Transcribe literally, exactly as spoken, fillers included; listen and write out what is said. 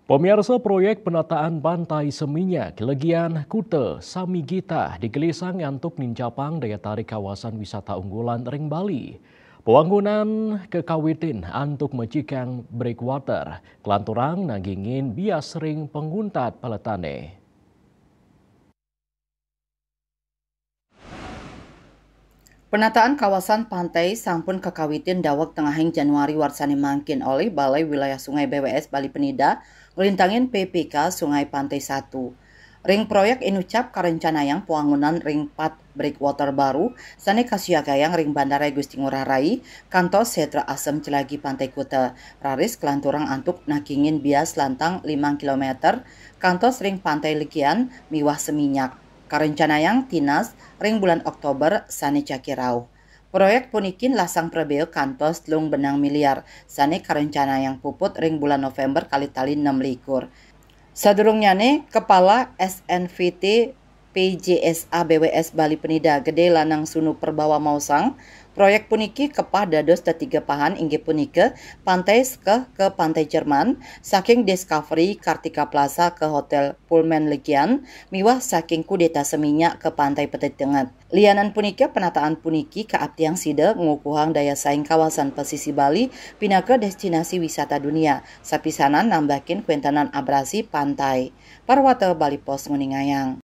Pemirsa, proyek penataan Pantai Seminyak Legian Kuta Samigita digelisang antuk nincapang daya tarik kawasan wisata unggulan ring Bali. Pembangunan kekawitin antuk mecikang breakwater, kelanturang nagingin bias ring penguntat paletane. Penataan kawasan pantai sampun kakawitin daweg tengahing Januari warsane mangkin olih Balai Wilayah Sungai B W S Bali Penida nglintangin P P K Sungai Pantai satu. Ring proyek inucap karencanayang pwangunan ring pat breakwater baru sane kasiagayang ring Bandara Gusti Ngurah Rai kantos Setra Asem Celagi Pantai Kuta, raris kelanturang antuk nagingin bias lantang limang kilometer kantos ring Pantai Legian miwah Seminyak. Karencanayang tinas ring bulan Oktober sane jagi rauh. Proyek puniki lasang prebea kantos telung benang miliar sane karencanayang puput ring bulan November kalih tali enam likur. Sadurungnyane, Kepala S N V T P J S A B W S Bali Penida Gede Lanang Sunu Perbawa maosang, proyek puniki kepah dados tetiga pahan, inggih punika Pantai Sekeh ke Pantai Jerman, saking Discovery Kartika Plaza ke Hotel Pullman Legian, miwah saking Kudeta Seminyak ke Pantai Peti Tenget. Lianan punika, penataan puniki kaaptiang sida ngukuhang daya saing kawasan pesisih Bali pinaka destinasi wisata dunia, sapisanan nambahin kwentanan abrasi pantai. Parwata Bali Post nguningayang.